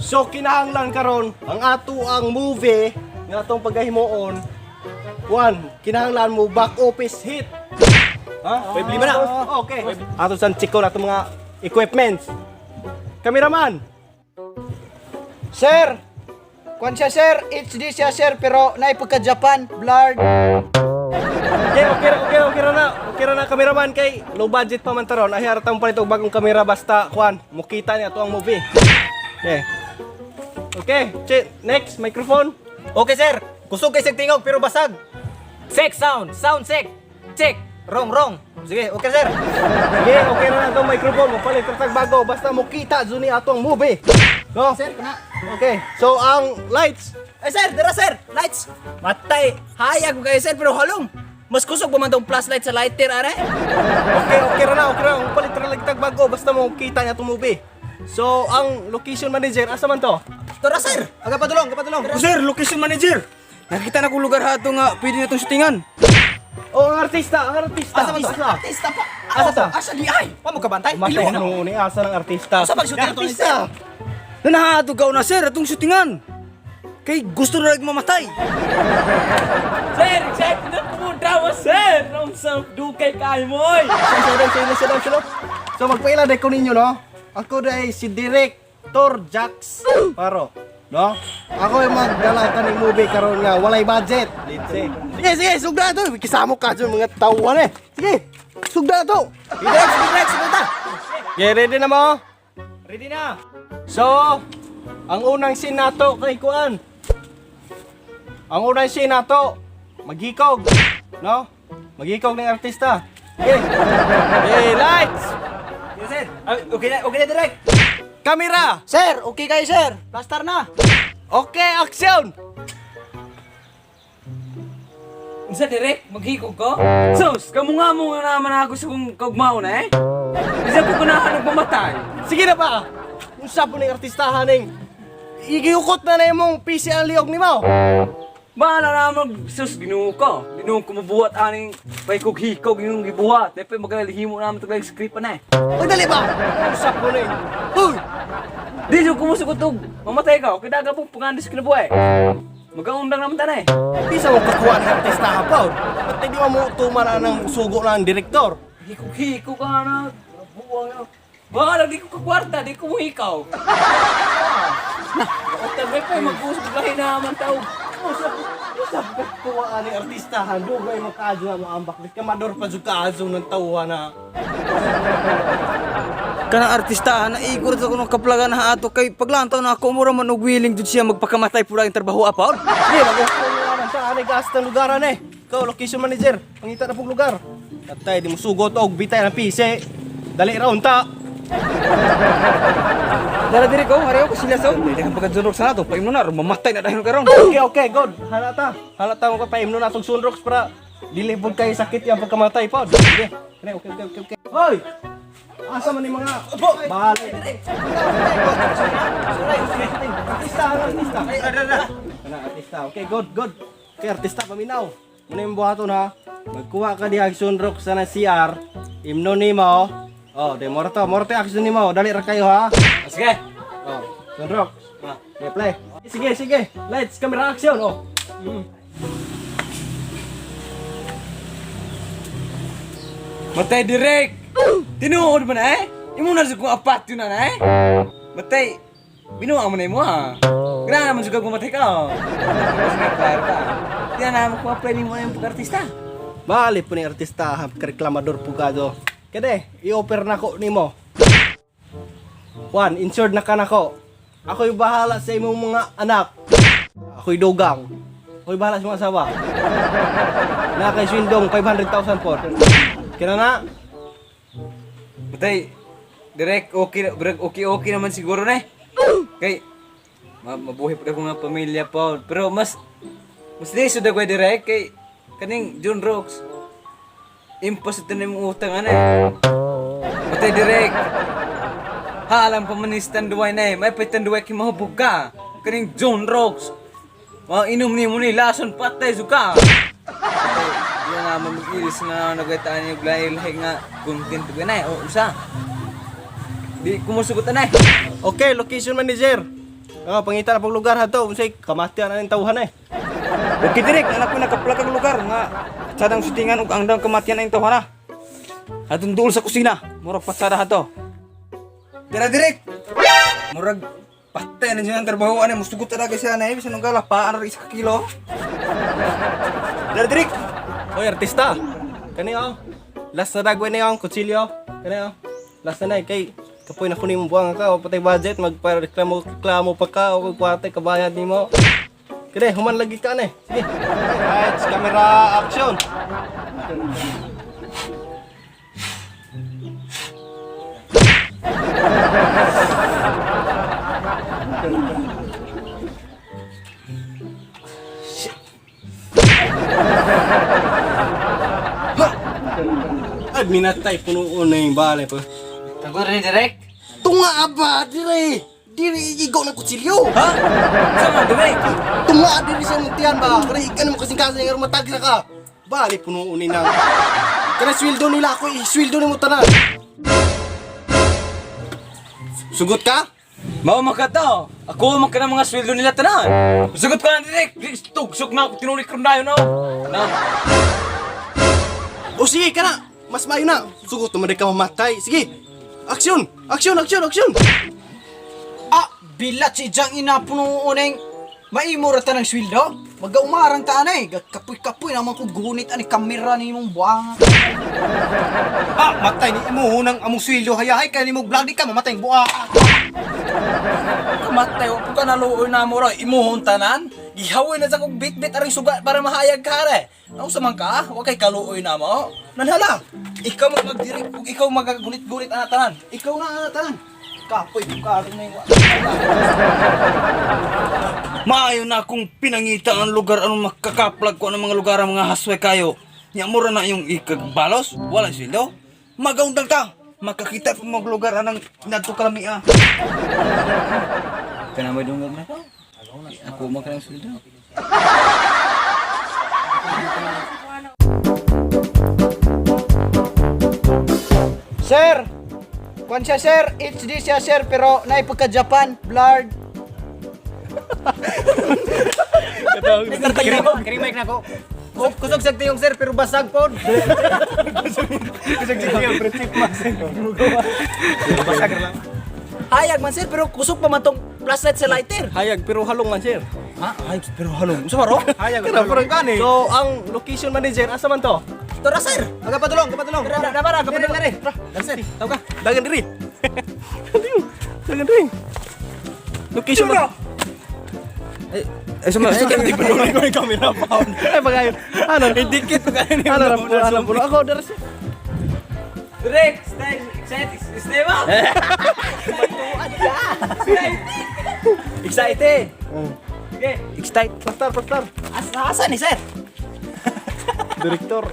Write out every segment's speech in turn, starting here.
So kinahanglan karon ang ato ang movie nga atong pagahimuon. Kuan, kinahanglan mo back office hit. Ha? Pwede ba na? Okay. Ato san chiko na atong mga equipments. Cameraman. Sir! Kwan siya sir, HD siya sir, pero naipagka Japan, blurred. Okay, okay, okay, okay ra na. Okay ra na, cameraman, kay low budget pa man taron. Ay haratang palit og bagong kamera basta kuan, mukita niya ato ang movie. Okay. Okay, next microphone. Okay sir, kusog kay tingog pero basag. Check sound, sound check. Check. Wrong, wrong. Sige, okay sir. Sige, okay na na itong microphone. Mapalit ra tag bago basta mukita jud ni ato ang movie. No? Sir, kana. Okay. So ang lights. Ay sir, dira sir, lights. Matay, hayag mo kayo sir pero halong. Mas kusog pa man tong flashlight sa lighter are. Okay, okay ra na, okay ra. Mapalit ra lang tag bago basta mukita niya atong movie. So ang location manager asa man to? Tara sir. Aga padulong, aga padulong. Sir, location manager. Nakita na kong lugar hato nga pwede na itong shootingan. Oh, ang artista, ang artista. Asa man to? Asa? Artista pa. Asa? Asa di ay? Pa mo kabantay? Matay no ni asa ng artista. Asa pag-shooting ato ni sir? Nanahato gaw na sir atong shootingan. Kay gusto na rin mamatay. Sir, excited na pumunta mo, sir! Nung sa dukay kayo mo, oy! Sila, sila, sila, sila. So magpaila dai ko ninyo, no? Ako dai si Director Jax Paro, no? Ako yung magdala kaning movie karon nga walay budget. Sige, sige, sugda to. Kisamo ka dyan mga tawhan eh. Sige, sugda to. Direct, direct, punta. Okay, ready na mo? Ready na. So, ang unang scene nato kay kuan. Ang unang scene nato, maghikog, no? Maghikog ng artista. Okay. Okay, lights, Yes sir. Ah, okay na direct. camera. Sir, okay kayo sir. Plaster na. Okay, action! Unsa direct, maghikog ko? Sus, kamu nga mo nga naman ako sa kong kaugmao na eh. Isa ko kunahan nagmamatay. Sige na ba? Unsa po ning artistahan ning igiukot na na imong PC ang liog ni mo. Bahala na mag, sus, Ginoo ko. Ginoo ko mabuhat aning paikog-hikog yung gibuhat. Depe magalihimo naman ito lang script pa na eh. Magdali ba? Unsa po ning? Huy! Di so kumusok ko mamatay ka. Okay, daga po, pangandis ka na buhay. Magaundang naman tanay. Di sa mo kakuha ng artistahan pa. Ba't di mo tuma na ng sugo na ang direktor? Hikog-hikog ka na. Buwang na. Bahala, di ko kakwarta, di ko muhikaw. At pa, mag-usap lahi naman tao. Unsa po kakuha ng artistahan? Dugay mo kaadyo na mo ambak. Kamador pa jud kaadyo ng tawhan na. Kanang artista na igor sa kunong kaplaga na ato kay paglantaw na ako mura man og willing jud siya magpakamatay pura ang trabaho apaw. Sige, mag-upo sa anay gas ng lugaran eh. Ikaw, location manager, pangita na pong lugar. Tatay, di mo sugot og bitay ng PC. Dali ra unta. Dara diri ko, hariyo ko sila sa. Hindi ka pagka sa nato, paimno na mamatay na dahil karon. Okay, okay, good. Halata. Halata mo pa paimno na itong sunrox para dili pud kay sakit yung pagkamatay pod. Sige. Okay, okay, okay, okay. Hoy! Asa man ni mga bahala. Artista, ang artista. Kana artista. Okay, good, good. Okay, artista paminaw. Muna yung buhaton ha. Magkuha ka diha sunrox sa na CR. Imno nimo. Oh, de morto, morto action nimo. Dali ra kayo ha. Sige. Oh, sunrox. Ah, okay, play. Sige, sige. Lights, camera, action. Oh. Matay direct! Tinuod mo na eh? Imo na sa kong apat yun na eh? Matay, binuha mo na imo ha? Kailangan naman juga gumatay ka oh. Sige, klaro ka. Di na naman kung apply nimo na yung pag-artista. Bali po ni artista, ha, reklamador po ka do. Kede, i-offer na ko nimo. Juan, insured na ka na ko. Ako'y bahala sa imong mga anak. Ako'y dugang. Ako'y bahala sa mga asawa. Na kay swindong 500,000 po. Kina na? Matay, direct, okay, direct, okay, okay naman siguro na eh. Kay, mabuhay pa ako nga pamilya pa. Pero mas, mas lisod ako eh, direct kay, kaning John Rocks. Impost na yung utang ano eh. Matay direct. Halang pa man ni tanduay na eh. May pa tanduay kay mahubog ka. Kaning John Rocks. Mga inom ni mo ni lason patay suka. Matay, di na naman mag-ilis na nagaitaan yung lahi-lahi nga content ko na eh. O, usa. Di ko musugot anay. Okay, location manager. Ah, pangita na pag lugar hato, unsay kamatian na ning tawhan eh. Okay direk, anak ko nakaplakag lugar nga sadang sutingan ug ang dang kamatian ang tawhana. Atong duol sa kusina, murag patsada hato. Dira direk. Murag patay na siya ang trabaho ani musugot talaga siya na bisan nung gala pa ra isa ka kilo. Dira direk. Oy, artista. Kani oh. Last na dagway na yung kutsilyo. Kani oh. Last na na eh, kay kapoy na kunin mo buwang ka, o patay budget, magpareklamo reklamo pa ka, o kwarta kabayad nimo. Kani, human lagi ka na eh. Sige. Lights, camera, action. Ay, minatay puno na yung balay pa. Tagod rin direk. Tunga aba, dire. Dire igo ng kutsilyo. Ha? Sama direk. Tunga dire sa muntian ba? Kaya ikan mo kasing kasing nga matag na ka. Bali puno ni nang. Kana sweldo nila ako, isweldo nimo tanan. Sugot ka? Mao makatao. Ako man ka ng mga sweldo nila tanan. Sugot ka na direk. Tugsok na ako tinulik ron dayon no. Na. O sige kana, mas maayo na. Sugot naman ka mamatay. Sige. Aksyon! Aksyon! Aksyon! Aksyon! Ah, bilat si Jang ina puno uneng maimo ra ta ng sweldo. Magaumarang ta anay, kapoy-kapoy naman ko gunit ani kamera ni imong buang. Ah, matay ni imo hunang among sweldo hayahay kay nimo vlog di ka mamatay ang buwa. Kamatay wa po ka naluoy na mo ra imuhon tanan. Gihawin na sa kog bitbit aring suga para mahayag ka re. Nausa man ka, wa kay kaluoy na mo. Nanhala. Ikaw mag magdirek ug ikaw magagulit-gulit ana tanan. Ikaw na ana tanan. Kapoy ko karon na yung Maayo na akong pinangita ang lugar anong makakaplag ko ang mga lugar ang mga hasway kayo. Nya mura na yung ikagbalos, wala sweldo. Magaundang ta. Makakita pa mga lugar anang nadto kalamia. Kana mo dungog na ko. Ako man ka ng sweldo. Sir, kwan siya sir, HD siya sir, pero naay pagka Japan, blurred. Kiri mic na ko. Kusog sa tiyong sir pero basag pod. Kusog sa tiyong pero chip Basag lang. Hayag man sir pero kusog pa man tong flashlight sa lighter. Hayag pero halong man sir. Ha? Hayag pero halong. Usa ba ro? Hayag pero gani. So, ang location manager asa man to? Tora sir. Aga padulong, padulong. Dara dara kapadulong. Dere, Dara sir. Tawag ka. Dagan diri. Dagan diri. Location man. Ay suma, Hindi pa ko yung camera pa. Ay pagayon. Ano? Dikit pa kayo. Ano ra po? Ano po? Ako dara sir. Direk, stay, excited, stay mo. Excited. Okay. Excited. Pastar, pastar. Asa asa ni sir? Direktor.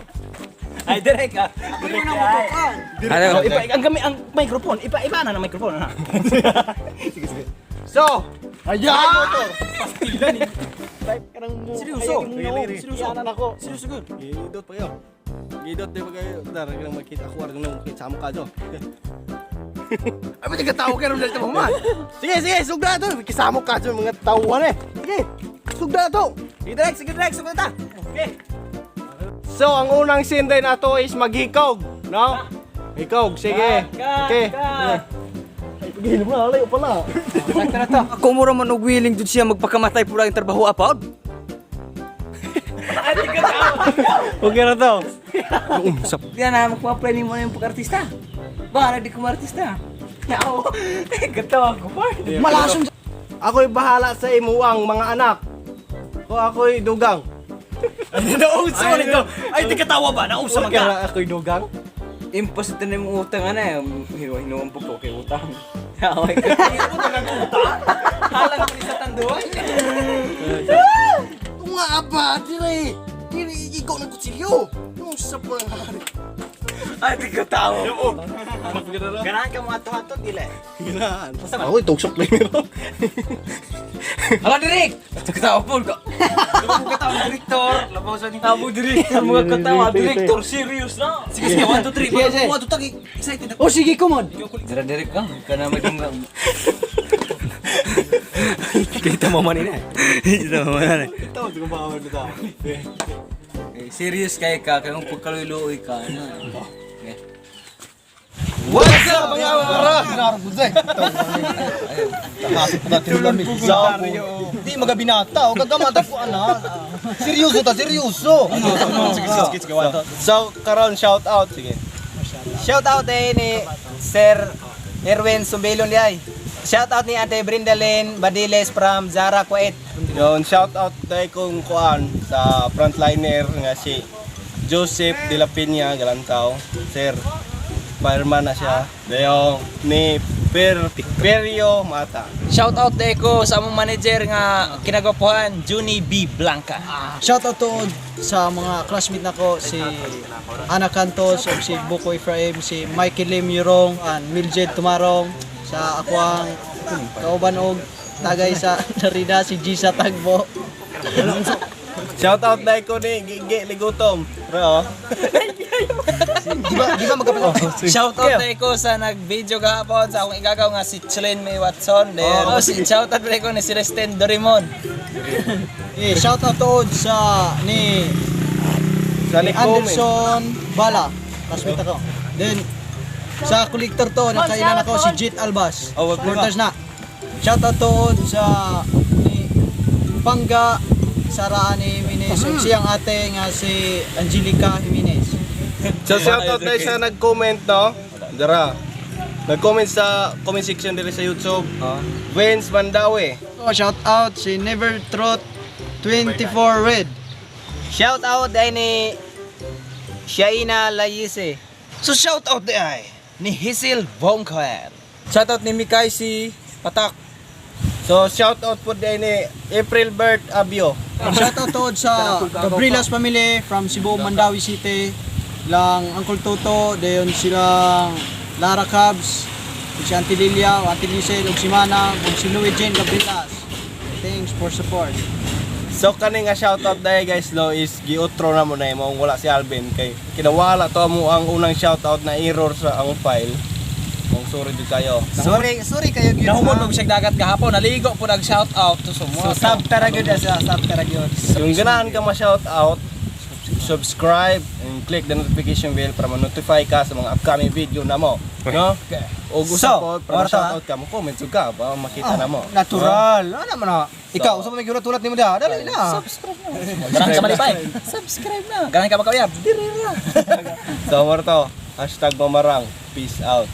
Ay direk ah. Direk na mo Ano? Ipa ang kami ang microphone. Ipa ipa na ng microphone ha. So, ayan! Seryoso. Seryoso. Ako. Seryoso gud. Gidot pa kayo. Gidot di ba kayo? Dar lang makita ako arang nang makita mo ka do. Ay, ba't nagkatawa kayo rin dito man? Sige, sige, sugda to. Kisamo ka do mga tauhan eh. Sige, sugda to. Sige direk, sige direk, sugod ta. Okay. So, ang unang scene din nato is maghikog, no? Hikog, sige. Okay. Ay, paghilom na, alayo pala. Ako mura man og willing jud siya magpakamatay pura ang trabaho apaw. Okay na to. Di na magpa-apply nimo na yung pag-artista. Bahala di ko maartista. Nao. Gatawa ko par. Malason Ako'y bahala sa imuang mga anak. O ako'y dugang. Nausa man ito. Ay di katawa ba? Nausa man ka. Kaya ako'y dugang. Impost na yung utang ana. Hinuwan po ko kay utang. Away ka. Halang ni sa tanduay. Tunga ba, dire. Dire igo ng kutsilyo. Nung sa panghari. Ay, di ko tao. Ganahan ka mga ato-ato dili. Ganahan. Ako itugsok lang nito. Hala, Direk! Di ko tao po. Labaw ka tao, director. Labaw sa ni Tabo, director. Mga katawa, director. Serious na. Sige, sige, 1, 2, 3. Sige, sige. 1, 2, 3. Excited ako. Oh, sige, come on. Dira direk ka. Kana may dong. Kita mo man ina. Kita mo man. Ito, ko ba nito? Eh, serious kay ka kay kung pagkaluy-luoy ka. Ano? Okay. What's up, mga mara? Di magabinata o kagamata ko ana. Seryoso ta, seryoso. Sige, sige, sige, so, karon shout out sige. Shout out eh ni Sir Erwin Sumbilon diay. Shout out ni Ate Brindalyn Badiles from Zara Kuwait. Yon, shout out tayo kong kuan sa frontliner nga si Joseph De La Peña Galantaw. Sir, fireman na siya. Dayon ni Perio Mata. Shout out ko sa among manager nga kinagwapuhan, Junie B. Blanca. Shout out to sa mga classmate nako si Ana Cantos, ug si Buko Ephraim, si Michael Lim Yurong, and Miljed Tumarong, sa ako ang kauban og tagay sa Narida si Gisa Tagbo. Shout out dahil ko ni Gigi Ligutom. Pero, Di ba di ba magkapatid? Shout out ko sa nag-video gahapon sa akong igagaw nga si Chelene May Watson. Then, oh, si, shout out ko ni Celestine Dorimon. Eh, shout out to sa ni sa ni Licome. Anderson Bala. Classmate ako. Then sa collector to, nakailan ako si Jit Albas. Oh, wag Supporters na. Shout out to sa ni Pangga Sara ni Jimenez ug siyang ate nga si Angelica Jimenez. So shout out tayo sa nag-comment no. Dara. Nag-comment sa comment section diri sa YouTube. Vince Mandawe. Oh, shout out si Never Trot 24 Red. Shout out ay ni Shaina Layise. So shout out di ay ni Hisil Vonkoen. Shout out ni Mikay si Patak. So shout out po din ni April Bert Abio. Shout out to sa Gabrielas family from Cebu, Mandawi City. Lang Uncle Toto, dayon silang Lara Cubs, ug si Auntie Lilia, ug Auntie Lisel, ug si Manang, ug si Louie Jane Gabrielas. Thanks for support. So kani nga shout out dahil guys no is giutro na mo na imo wala si Alvin kay kinawala to mo ang unang shout out na error sa ang file. Mong sorry jud kayo. Sorry, sorry kayo gyud. Nahumon mo siya dagat gahapon, naligo po nag shout out to So sub tara gyud sa sub tara gyud. Kung ganahan ka ma-shout out, subscribe and click the notification bell para ma-notify ka sa mga upcoming video na mo. No? O gusto So, po, para orta, ma-shout out ka mo, comment jud ka para makita na mo. Natural. Ano man na. Ikaw usa pa may gihulat-hulat nimo diha. Dali na. Ganahan ka malipay. Subscribe na. Ganahan ka makauyab. Diri ra. So, mo to, #mamarang. Peace out.